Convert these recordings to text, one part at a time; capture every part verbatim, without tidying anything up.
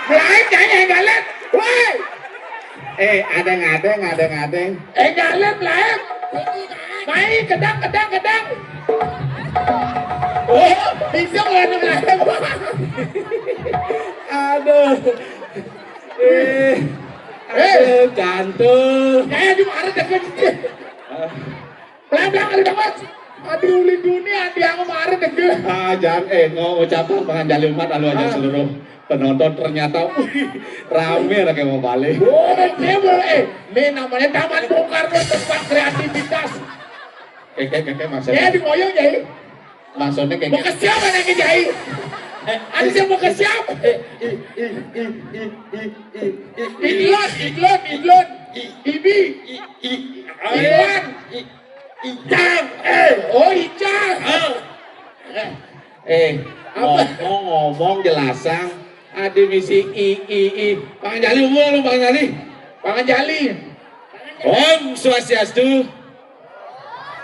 Lain, Nyai, énggalin. Woi. Eh, adéng, adéng, adéng, adéng. Énggalin, lain. Mai, kedang, kedang, kedang. Oh, bisa lain, lain. Aduh. Eh. Eh. Aduh, jantung. Nyai adi mara deket. Ah. Pelan-pelan kali, Bang Mas. Adi uli dunia, adi yang kemarin deket. Ah, jangan, eh, ngo-, ngucapin panganjali hormat anu aja. Ah. Seluruh penonton ternyata, wih, rame lah kayak mau balik. Oh, dia boleh. Eh, ini namanya Taman Bung Karno, tempat kreativitas. Kayak, kayak, kayak, kayak maksudnya. Ya, di Moyong, Nyai. Maksudnya kayak mau ke siapa nih, Nyai? Eh, ada siapa ke siapa? Eh, i, i, i, i, i, i, i, i, Idlon, Idlon, Idlon. I, Ibi. I, i, Iwan. I, Icang. Eh, oh, Icang. Ah. Eh, eh, apa? Ngomong-ngomong jelasang. Ada misi i, i, i. Panganjali umur, Panganjali. Panganjali. Om Swastiastu.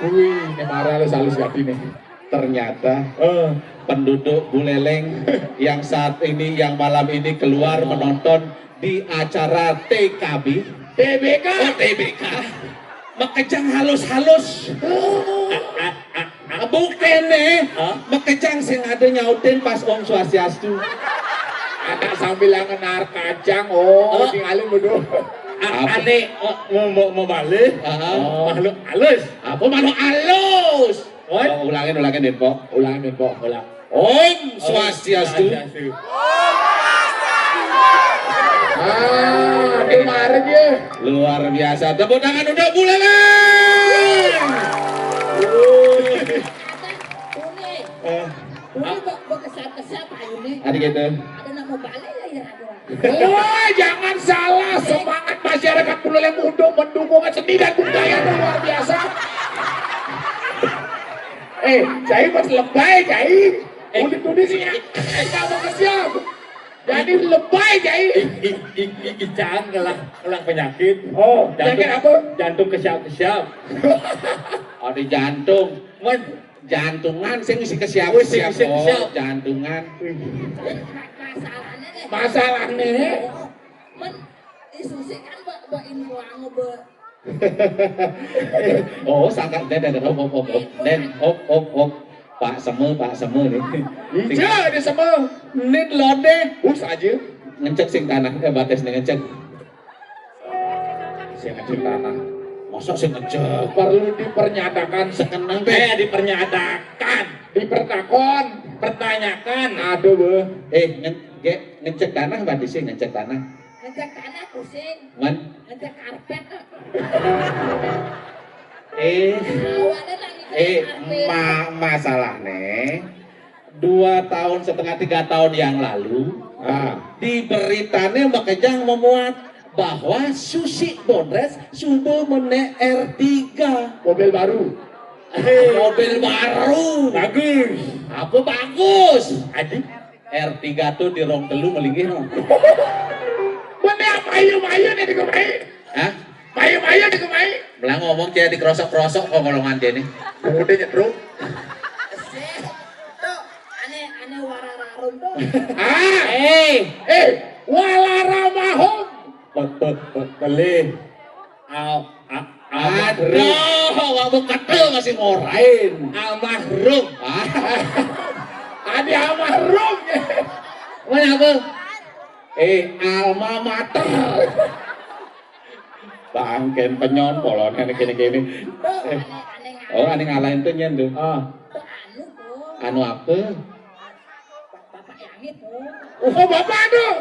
Wih, ini marah lu, halus hati nih. Ternyata, eh, penduduk Buleleng yang saat ini, yang malam ini keluar, oh, menonton di acara T K B. T B K. Oh, T B K. Makejang halus-halus. Oh. A, a, a, a, bukan nih. Hah? Makejang sing ada nyautin pas Om Swastiastu. Ada sambil yang ngenar kacang. Oh, oh, tinggalin bodoh. A, apa? Ane, oh, mau, mau, mau balik. Ah. Oh. Makhluk halus. Apa makhluk halus? Oi? Oh, ulangin, ulangin, Din, Pok. Ulangin, Din, Pok. Ulang. Om Swastiastu. Swastiastu. Ah, dia marah dia. Luar biasa. Tepuk tangan untuk Buleleng. Uni. Eh. Uni kok, kok kesat-kesat ayo nih. Ada gitu. Ada nama balai ya, ya, ada. Wah, jangan salah, semangat masyarakat Buleleng untuk mendukung seni dan budaya itu luar biasa. Eh, saya pas lebay, Cai. Eh. Udah tulis ya. Eh, kamu ke siap. Jadi lebay, Cai. I, i, i, i, Icang ngelah, ngelah penyakit. Oh, jantung, penyakit apa? Jantung kesiap-kesiap. Ada jantung. Men, jantungan, saya ngisi kesiap-kesiap. Wis, ngisi kesiap. Oh, jantungan. Wih. Masalahnya nih. Masalahnya. Men, Ih, Susi kan ba-, ba-, ini wangi, ba-. Oh, sangka, den, den, den, op, op, op, op. Den, op, op, op. Pak Seme, Pak Seme nih. Iya, di Seme. Nit lode. Us aja. Ngecek sing tanah, eh, batas nih ngecek. Sing ngecek tanah. Masa sing ngecek? Perlu dipernyatakan sekenang, eh, dipernyatakan. Dipertakon. Pertanyakan. Aduh, be. Eh, nge-, ge-, ngecek tanah, berarti sih ngecek tanah. Ngecek tanah pusing. Man? Ngecek karpet. Eh, eh, ma-, masalahnya dua tahun setengah, tiga tahun yang lalu, ah, di beritane makejang memuat bahwa Susi Bondres sudah mene R tiga. Mobil baru. Mobil baru. Bagus. Apa bagus? Adik. R tiga tuh di rong telu melinggih, no. Bener, mayu-mayu nih dikemai. Hah? Mayu-mayu dikemai. Belah ngomong dia dikerosok-kerosok kok golongan dia nih. Udah nyetruk. Tuh, aneh, aneh warararum tuh. Ah, eh, eh, walaramahum. Be-, be-, be-, beli. Al-, a-, almarhum. Aduh, waktu kecil masih ngorain. Almarhum. Ah. Adi almarhum. Mana apa? Eh, alma mater. Bangken penyon polone kene-kene. Eh. Oh, ane ngalahin tuh nyen tuh. Ah. Anu apa? Bapak Yangit, oh. Oh, bapak tuh.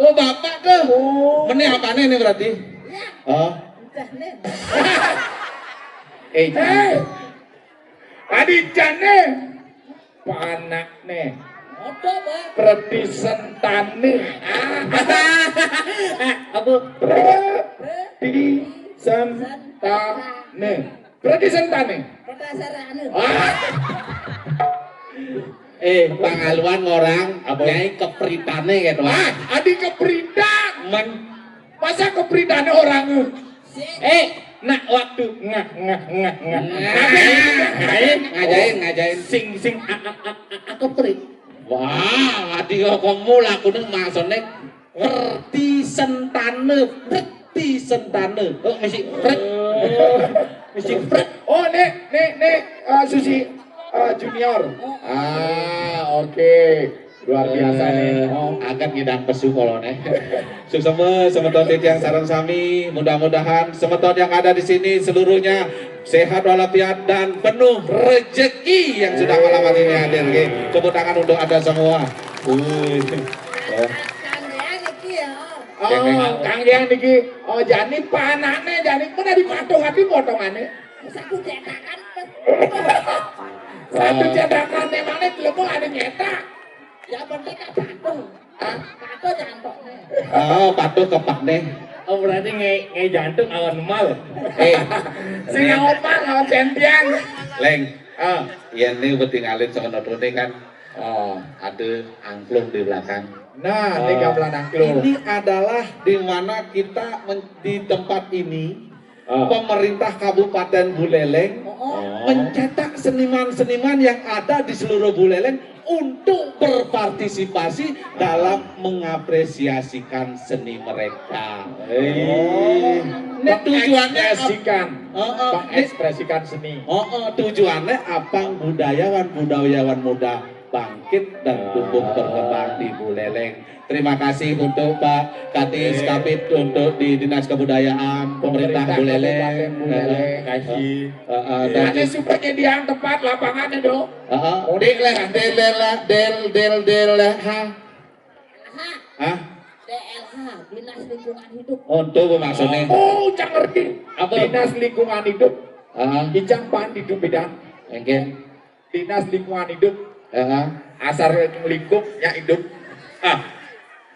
Oh, bapak tuh. Oh. Mene apane ini berarti? Ya. Oh. Udah, Nen. Eh, eh. Adi jane. Panakne. Apa, Pak? Predisentane. Apa? Predisentane. Predisentane. Predasarane. Ah. Eh, pangaluan orang, apa? Nyai kepritane gitu. Ah, adi kepritan. Men. Masa kepritane orang? Eh, nak waktu ngah, ngah, ngah, ngah. Ngajain, ngajain, ngajain. Sing, sing, a, a, a, a, a, keprit. Wah, adi kok kamu lakune maksudnya Perti Sentane, Perti Sentane. Oh, mesti Pret. Oh, mesti Pret. Oh, nek, nek, nek, uh, Susi uh, Junior. Ah, oke. Okay. Luar biasa nih. Eh, oh. Agat ngidang pesu kolone. Suksema semeton titiang sareng sami, mudah-mudahan semeton yang ada di sini seluruhnya sehat walafiat dan penuh rezeki yang sudah malam hari ini hadir. Tepuk tangan untuk Anda semua. Wih. Oh. Oh, kanggeang niki. Oh, jani panane jani pun dipatuh ati potongane. Satu cetakan. Satu cetakan emangnya belum ada nyetak. Ya penting kan patuh. Hah? Patuh jantoknya. Oh, patuh kepakne. Oh, berarti nge, nge jantung awan mal. Eh, sing awan mal, awan sentian. Leng. Ah, ya ini udah tinggalin sama notone kan. Oh, ada angklung di belakang. Nah, ini gamelan angklung. Ini adalah di mana kita di tempat ini, pemerintah Kabupaten Buleleng mencetak seniman-seniman yang ada di seluruh Buleleng untuk berpartisipasi dalam mengapresiasikan seni mereka. Oh. Ini tujuannya mengekspresikan, mengekspresikan seni. Oh, oh, tujuannya apa? Budayawan budayawan muda bangkit dan tumbuh berkembang di Buleleng. Terima kasih untuk Pak Kadis Kabid untuk di Dinas Kebudayaan pemerintah Buleleng. Terima kasih. Ada supaya dia tempat lapangannya dong. Heeh. Dik leh, del del del del del ha. Hah? D L H, Dinas Lingkungan Hidup. Oh, itu maksudnya. Oh, cak ngerti. Apa? Dinas Lingkungan Hidup. Heeh. Ijang pan hidup bidan. Engke. Dinas Lingkungan Hidup. Heeh. Asar lingkup ya hidup. Ah,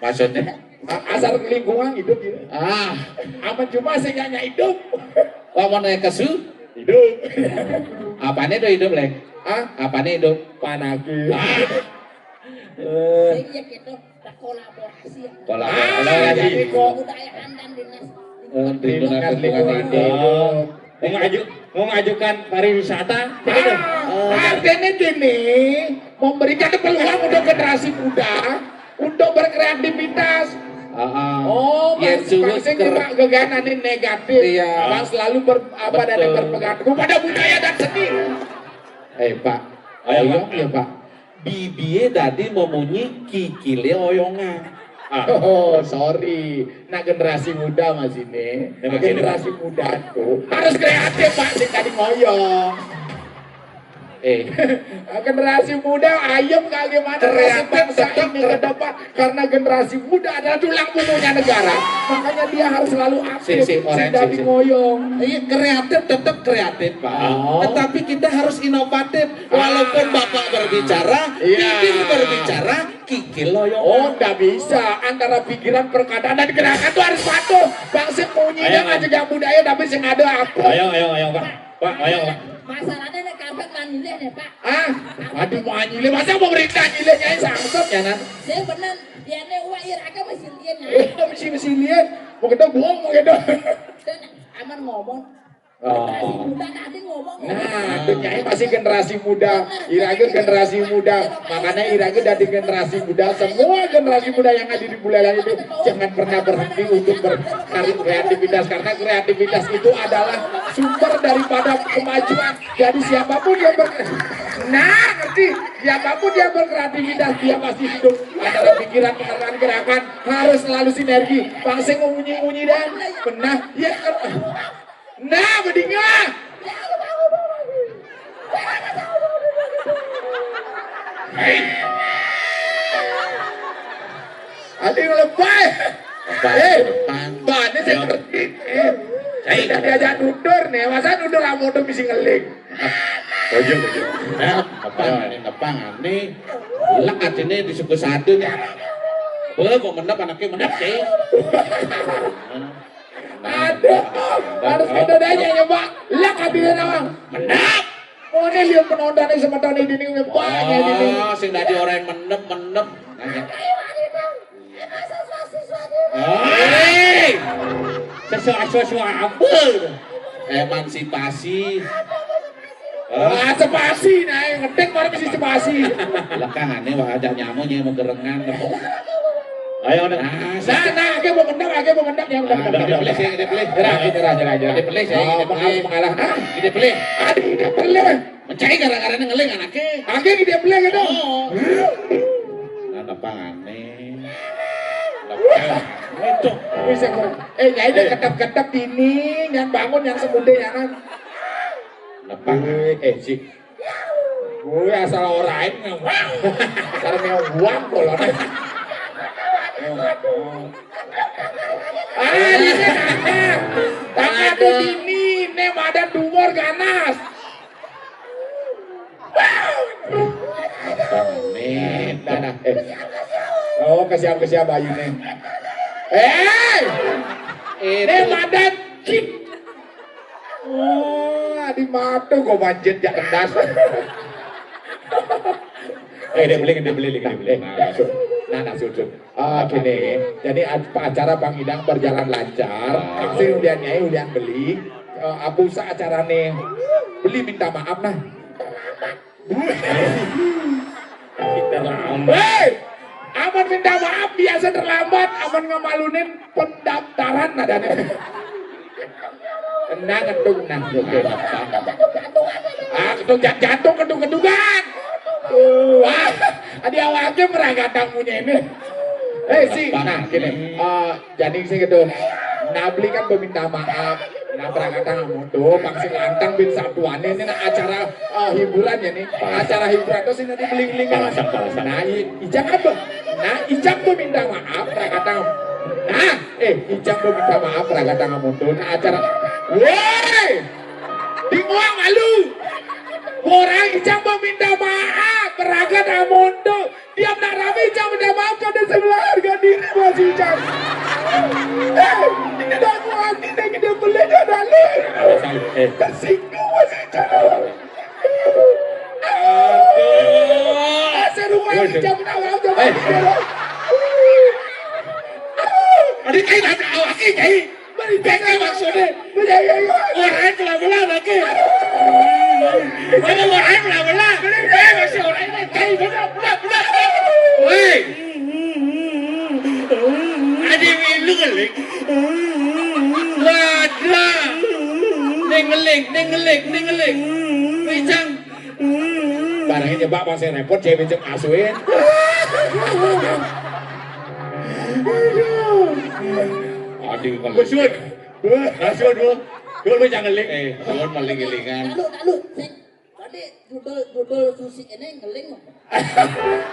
maksudnya? A- Asar lingkungan hidup gitu. Ah, aman cuma sehingga hidup. Wah, mau naik kesu? Hidup. Apane tuh hidup, Lek? Hah? Apane hidup? Panaki. Ah. Eh. Sing ya gitu, kolaborasi. Kolaborasi. Ah, jadi kok kebudayaan dan dinas. Eh, dinas lingkungan hidup. Mau ngaju, mau ngajukan pariwisata. Ah, artinya gini, memberikan peluang untuk generasi muda untuk berkreativitas. Ah, ah. Oh, ya, mas, sulit pasti ker- kena geganan ini negatif. Iya. Pas selalu ber, apa dan betul. Berpegang teguh pada budaya dan seni. Eh, Pak. Ayo, ayo, Pak. Ya, Pak. Bibie dadi memunyi kikile oyongan. Ah. Oh, sorry. Nah, generasi muda mas ini. Ya, generasi muda tuh harus kreatif, Pak, sing tadi ngoyong. Eh. Generasi muda, ayo bagaimana kreatif bangsa tetap ini ke depan. Karena generasi muda adalah tulang punggungnya negara. Makanya dia harus selalu aktif. Si, si, orang sing dadi ngoyong. Iya, kreatif tetap kreatif, Pak. Oh. Tetapi kita harus inovatif. Walaupun Bapak berbicara, iya. Bibir berbicara, kikil loyong. Oh, nggak bisa. Antara pikiran, perkataan, dan gerakan tuh harus patuh. Bang sing munyi aja gak budaya, tapi sing ada apa? Ayo, ayo, ayo, Pak. Pak, ayo, Pak. Masalahnya nek karpet manilih nih, Pak. Ah, aduh mau nyilih. Masa pemerintah nyilih nyai sangsut ya, Nan? Saya bener, dia nih wah ira masih lian ya. Eh, masih masih lian. Mau kita bohong mau kita. Dan aman ngomong. Oh. Generasi muda tadi ngomong. Nah, itu nyai masih generasi muda. Ira ge generasi muda. Makanya ira ge dari generasi muda. Semua generasi muda yang ada di Buleleng itu jangan pernah berhenti untuk berkarya kreativitas karena kreativitas itu adalah sumber daripada kemajuan. Jadi siapapun yang ber Nah, ngerti? Siapapun yang berkreativitas dia pasti hidup. Antara pikiran, pikiran, gerakan harus selalu sinergi. Bang sing munyi-munyi dan benar. Ya, Nah, bedinga. Hei. Ada yang lebay. Lebay. Eh, bane sing ngerti. Eh, saya diajak nutur nih, masa nutur amodo bisa ngeling. Ojo, ojo. Nah, apa ini, apa ini? Lek atine di suku satu nih. Wah, kok menep anaknya menep sih. Aduh, harus kita nanya ya, Pak. Lah, kabinet awang. Menang. Oh, ini lihat penontonnya semeton ini nih, banyak ini. Oh, sing dadi orang yang menep, menep. Nanya. Hei, sesuatu apa? Emansipasi. Ah, sepasi, nah, ngetik baru bisa sepasi. Lekangane wah ada nyamu nyai mau gerengan. Ayo, nah. Nah, nah, age mau ngendap, age mau ngendap, ya, udah, udah, udah, udah. Nyerah, nyerah, nyerah, nyerah. Ide pelih, ide pelih. Oh, mengalah, mengalah. Ah, ide pelih. Aduh, ide pelih. Mencai gara-gara ngeling anaknya. Age ide pelih gitu. Oh. Nah, nepang aneh. Itu. Bisa, Bro. Eh, nyai deh, kedap-kedap dini, yang bangun, yang semude, ya kan? Nepang aneh. Eh, si Gue asal orain. Karena yang buang kolonnya. Ah, ini kakak. Kakak tuh sini, ini madan dumor ganas. Amin. Dah, dah. Eh. Oh, kesiap-kesiap bayu nih. Eh, ini madan cip. Oh, adi matu gua manjat jak kendas. Eh, dia beli, dia beli, dia beli. Nah, nah, sud. Nah, nah, sud, sud. Ah, gini. Jadi, ac-, acara Pangidang berjalan lancar. Pasti ulian nyai, ulian beli. Eh, apa usah acara nih? Beli minta maaf, nah. Terlambat. Hei! Aman minta maaf, biasa terlambat. Aman ngemalunin pendaftaran nadanya. Nah, ngedung, nah, ngedung. Ah, ngedung jat-, jatuh, ngedung-ngedungan. Wah, adi awake meragatang punya ini. Eh, si, nah, gini. Eh, jadi sih gitu. Nah, beli kan meminta maaf. Nah, berangkat sama tuh, pang sing lantang bin satuannya. Ini nah acara, eh, hiburan ya nih. Acara hiburan tuh sih nanti beli-beli. Nah, i-, Ijang apa? Nah, Ijang tuh minta maaf, berangkat sama. Nah, eh, Ijang tuh minta maaf, berangkat sama tuh. Nah, acara, woi, di gua malu. Orang Ijang tuh minta maaf, berangkat sama tuh. Tiap nak rame, Ijang minta maaf, kada sebelah harga diri, Mas Ijang. Eh, ini dah aku hati, dah kita beli, dah lalu. Eh. Tersinggung, Mas Ijang. Aduh. Seru, Mas Ijang minta maaf, coba. Eh. Aduh, kayak nak awak, kayak. Beli bengkel maksudnya. Iya, iya, iya. Orang belah-belah lagi. Kalau orang belah-belah, beli bengkel masih orang ini. Kayak belah, belah, belah. Woi. Ada milu ngeling. Waduh. Ning ngeling, ning ngeling, ning ngeling. Ijang. Barangnya nyebak masih repot, cewek cek asuhin. Aduh, kalau Gus Yud. Gus Yud, Bu. Yud, lu jangan link. Eh, Yud maling-ngelingan. Lalu, lalu, sing, tadi judul, judul susi ini ngeling.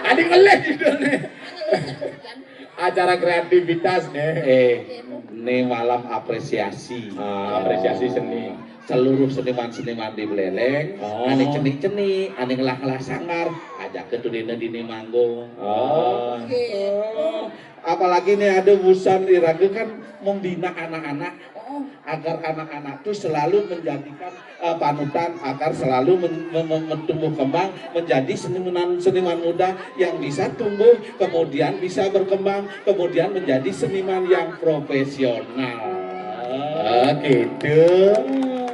Adi ngeling judulnya. Ngeling, kan? Acara kreativitas nih. Eh, ini malam apresiasi. Ah, apresiasi seni. Seluruh seniman-seniman di Buleleng, oh, ane cenik-cenik, ane ngelah-ngelah sanggar, ajak ke tuh dene dini manggung. Oh. Oke. Oh. Apalagi nih ada busan iraga kan membina anak-anak, oh, agar anak-anak tuh selalu menjadikan, eh, panutan, agar selalu men-, men-, men-, tumbuh kembang menjadi seniman, seniman muda yang bisa tumbuh, kemudian bisa berkembang, kemudian menjadi seniman yang profesional. Oh, gitu.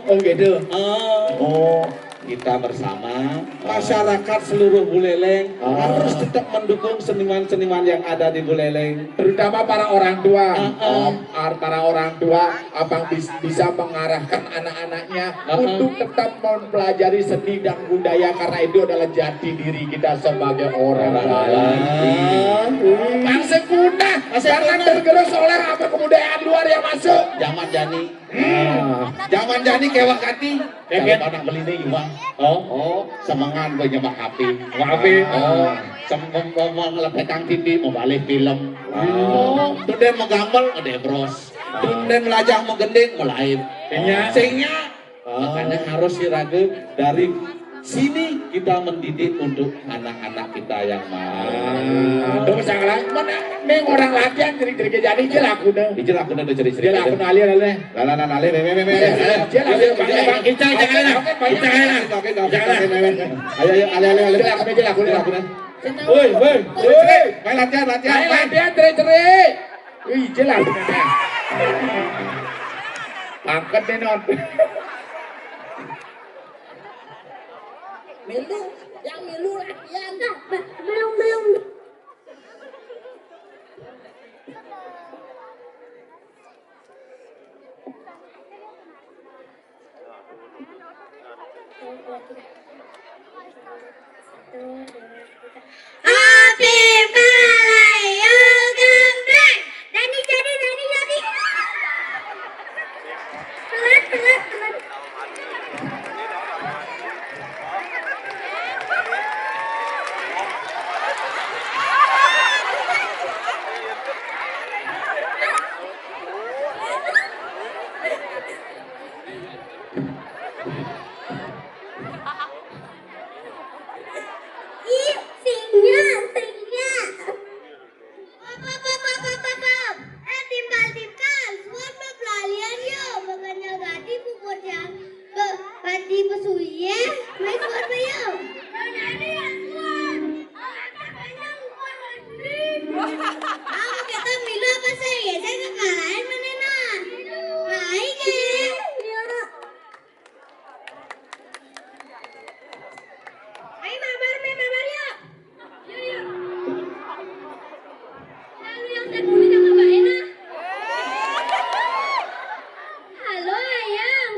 Oh, gitu. Oh. Oh, kita bersama, masyarakat seluruh Buleleng, oh, harus tetap mendukung seniman-seniman yang ada di Buleleng. Terutama para orang tua. Heeh. Om, ar-, para orang tua, abang bis-, bisa mengarahkan anak-anaknya, heeh, untuk tetap mempelajari seni dan budaya, karena itu adalah jati diri kita sebagai orang Buleleng. Bangsa punah karena tergerus oleh apa kebudayaan luar yang masuk. Zaman jani. Hmm. Zaman jani kewak kati. Kewak. Kalau anak beli ini, Iwan. Oh. Oh, semangat gue nyemak H P. Nyemak H P. Oh, sem-, mem-, mem-, ngelepetang T V, mau balik film. Oh. Tunden mau gambel, mau debros. Tunden melajah mau gending, mau lain. Iya. Sehingga, oh, makanya harus sih ragu dari sini kita mendidik untuk anak-anak kita yang mau. Ah, tuh, salah. Mana? Nih orang latihan, jadi, jadi, jadi, jelak udah. Jelak udah, udah jadi, jadi jelak udah. Alia, alia. Lah, lah, lah, lah, le, le, le, le. Jelak, jelak, jelak. Icang, icang, ayo, lah. Icang, ayo, lah. Icang, ayo, lah. Icang, ayo, lah. Icang, ayo, lah. Ayo, ayo, ale, ale, ale. Jelak, jelak, jelak. Jelak, jelak. Woi, woi, woi. Main latihan, latihan, main. Latihan, cerai, cerai. Wih, jelak. Pangkat deh, non. Milu, yang milu latihan. Nah, be-, belum, belum. Suye, main keluar bayo. Aku kita milu apa saya? Saya kekalahan mana nah? Baik ya. Ayo mabar, main mabar yuk. Yuk, yuk. Lalu yang saya dulu yang apa enak? Halo, Ayang.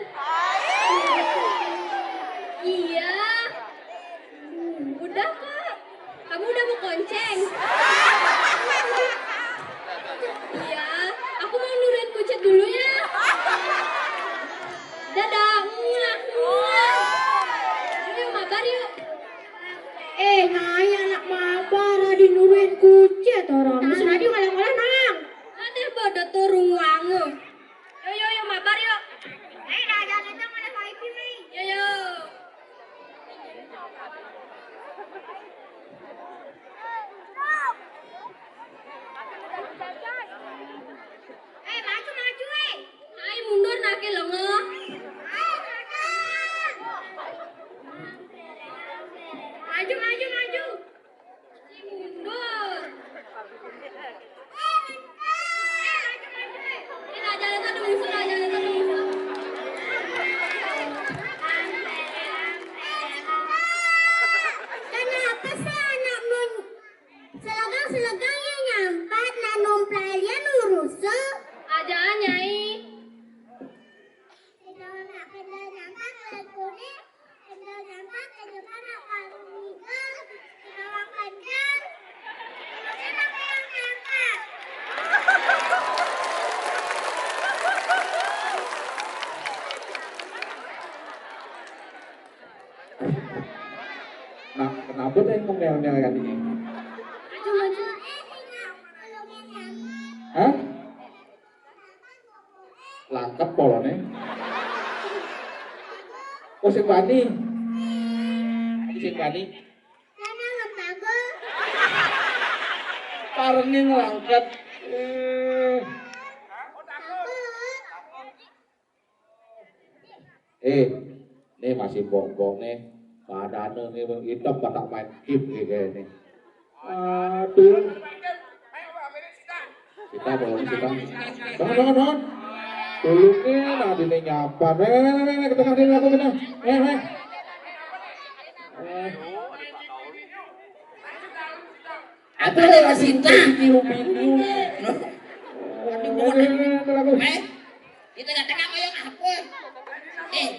Iya. Udah kok. Kamu udah mau konceng? Iya, aku mau nurunin kucet dulu ya. Dadah. Muah, muah. Yuk, mabar yuk. Eh, Nay, anak mabar, adi nurunin kucet orang. Nah, tadi ngolah-ngolah, Nang. Ada bodoh turun wangu. Yo, yo, yo, mabar yuk. Eh, nah, jangan itu mana wifi, Mei. Yo, yo. Eh, maju, maju, eh. Ayo mundur, nake lengo. Maju, maju, maju. Mundur. Eh, maju, maju, eh. Eh, raja itu ada musuh, raja itu ada musuh. Kenapa sih anak mun-, selegang-selegang yang nyampat, nanum pelalian urus? Ajaan, Nyai. Kendal nak kendal nyampat, kendal kuning, kendal nyampat, kendal kanak, kendal minggu, kendal panjang, kendal enak yang nyampat. Nah, kenapa tuh yang ngomel-ngomel kan ini? Cuma, cuma, eh, tinggal, kalau yang nyampat. Hah? Langkep polone. Oh, sing wani. Iki sing wani. Parenging langket. Eh. Eh, ini masih bongbong nih. Padahal nih, hitam pada main game nih kayaknya. Aduh. Sita, tolong Sita. Jangan, jangan, jangan. Tulungin, adine nyampat. Eh, eh, eh, eh, ke tengah sini aku kena. Eh, eh. Eh. Apa lewat Sita? Biru-biru. Aduh, eh, eh, eh, eh, aku. Eh, di tengah-tengah koyo apa? Eh,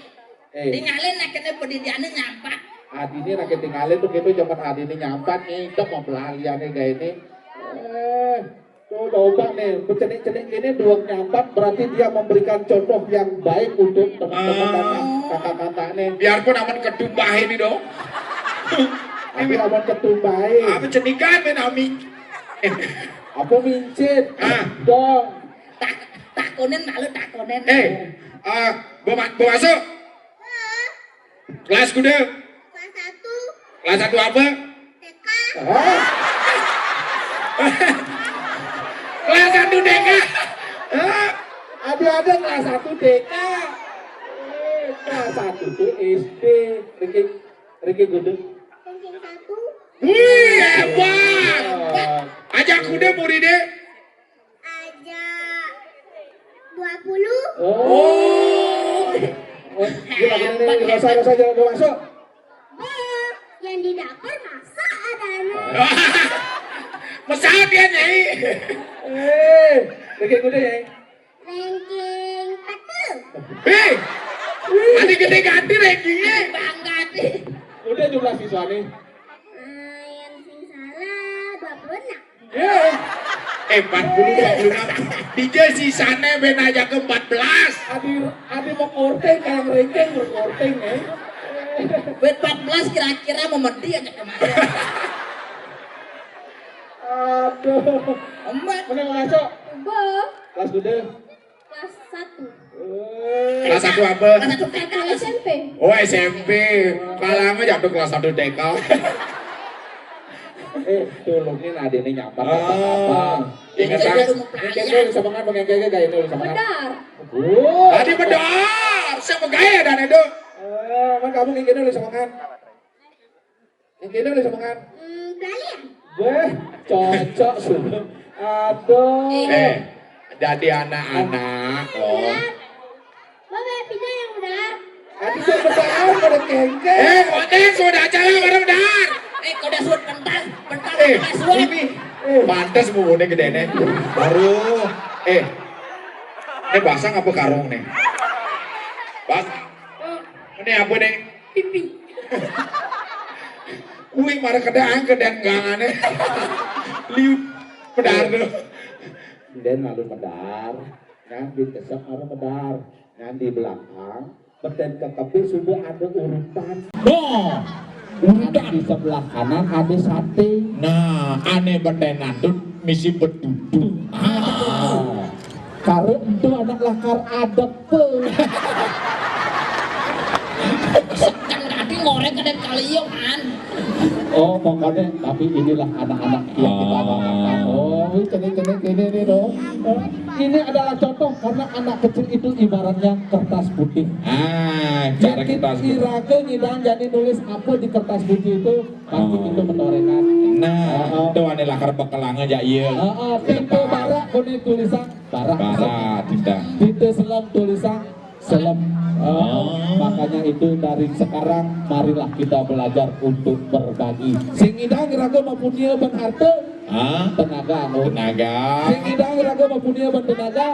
eh. Tinggalin nak kene pendidikannya nyampat. Adine nak ketinggalin tuh gitu, zaman adine nyampat nih, itu mau pelariannya kayak ini. Eh, tuh coba nih, cenik-cenik ini dua nyampat, berarti dia memberikan contoh yang baik untuk teman-teman dan kakak-kakak nih. Biarpun aman ketumbah ini dong. Tapi aman ketumbah. Apa cenikan men ami? Apa mincit? Ah. Dong. Tak, takonin malu takonin. Eh, ah, mau ma-, mau masuk? Kelas kuda? Kelas satu. Kelas satu apa? T K. Hah? Kelas satu T K. Hah? Ada-ada kelas satu T K. Eh, kelas satu tuh S D. Riki, Riki kuda. Ranking satu. Wih, hebat. Aja kuda muridnya. Aja dua puluh. Oh. Oh, gila, gila, nih, dewasa, dewasa, jangan dewasa. Bang, yang di dapur masa ada anak? Pesawat ya, Nyai? Eh, ranking kuda, Nyai? Ranking empat puluh. Hei, nanti gede ganti rankingnya. Bangga nih. Udah jumlah siswa nih. Eh, yang sing salah dua puluh enam. Ya. Eh, empat puluh, dua puluh enam. Dia sisanya ben aja ke empat belas. Adi, adi mau korting kayak ranking, mau korting, ya. Wit empat belas kira-kira mau medi aja kemarin. Aduh. Emak. Mana mau ngaco? Bo. Kelas kuda? Kelas satu. Eh. Kelas satu apa? Kelas satu T K. S M P. Oh, S M P. Kalah aja tuh kelas satu T K. Eh, tulungin adine nyambat apa-apa. Ah. Ingat kan? Ini kita bisa makan, makan kayak gaya ini, bisa makan. Benar. Oh. Tadi benar. Siapa gaya dan itu? Eh, man kamu kayak gini oleh semangat. Kayak gini oleh semangat. Hmm, berani ya? Weh, cocok sudah. Aduh. Eh, jadi anak-anak loh. Mau pindah yang benar? Aduh, kok benar pada kengkeng. Eh, konteks sudah aja lah, baru benar. Eh, kau dah suut pentas, pentas Eh, suut. Ini, eh, pantas bubune gedene. Baru, eh, ini basang apa karung nih? Bas, ini apa nih? Pipi. Kuwi marang kedang, kedang gangane. Liu, pedar tuh. Den lalu medar, nang di kesek lalu medar, nang di belakang, beten ke kebis sudah ada urutan. Oh, urutan. Di sebelah kanan ada sate. Nah, ane beten antut misi betutu. Ah. Karo itu anak lakar adepe. Sekan tadi ngorek ada kalian. Oh, pokoknya, tapi inilah anak-anak yang kita bawakan. Oh, ini, ini, ini, ini, loh. Ini adalah contoh karena anak kecil itu ibaratnya kertas putih. Ah, cara kertas putih. Iraga ngidang jani nulis apa di kertas putih itu pasti itu menorekan. Nah, itu ane lakar bekelang aja iya. Heeh, pintu barak kone tulisan barak. Barak, tidak. Pintu selam tulisan Selem. Oh, makanya itu dari sekarang marilah kita belajar untuk berbagi. Sing idang raga mempunyai ban harta, ah, tenaga, no. Tenaga. Sing idang raga mempunyai ban tenaga,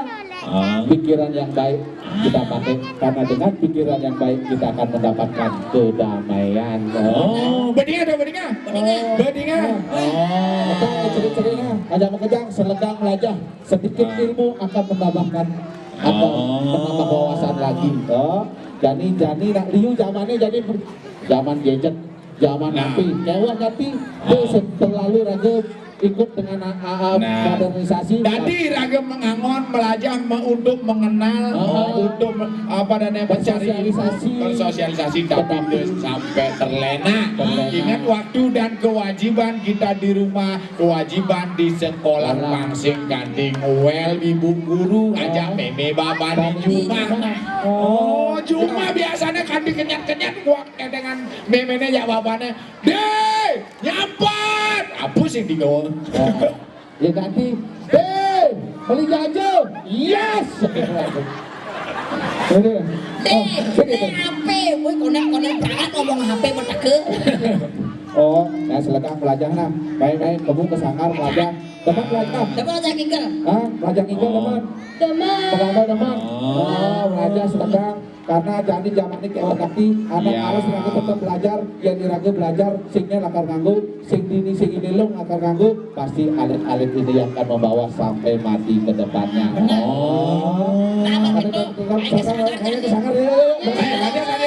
ah, pikiran yang baik kita pakai, karena dengan pikiran yang baik kita akan mendapatkan kedamaian. Oh, bedinga ada bedinga. Bedinga. Bedinga. Oh. Makanya ceri-cerinya, aja makejang selegang belajar. Sedikit ilmu akan menambahkan atau menambah wawasan lagi. Toh. Jani-jani nak liu zamannya jadi zaman gadget, zaman H P. Kewah nanti terlalu raga ikut dengan modernisasi. Jadi raga mengangon belajar untuk mengenal, untuk apa namanya, mencari ilmu, bersosialisasi, tapi sampai terlena. Ingat waktu dan kewajiban kita di rumah, kewajiban di sekolah, pang sing kanti nguel ibu guru, ajak meme babane jumah. Oh, jumah biasanya kanti kenyat-kenyat kuak dengan memene ya babane. Deh, nyapat. Apa sing digawa? Ya ganti. Deh, beli jajan. Yes. Ini. Deh, deh, H P. Woi, konek-konek banget ngomong H P meteke. Oh, ya silakan belajar nah. Baik-baik, kamu ke sanggar belajar. Teman belajar. Teman belajar kingkel. Hah? Belajar kingkel teman. Teman. Teman teman. Oh, belajar silakan. Karena jani zaman ini kayak nanti anak harus raga tetap belajar, yang diraga belajar, singnya lakar nganggo, sing dini sing ini lo lakar nganggo, pasti alit-alit ini yang akan membawa sampai mati ke depannya. Oh. Nah, karena itu, ayo ke sanggar, ayo ke sanggar, ayo, ayo.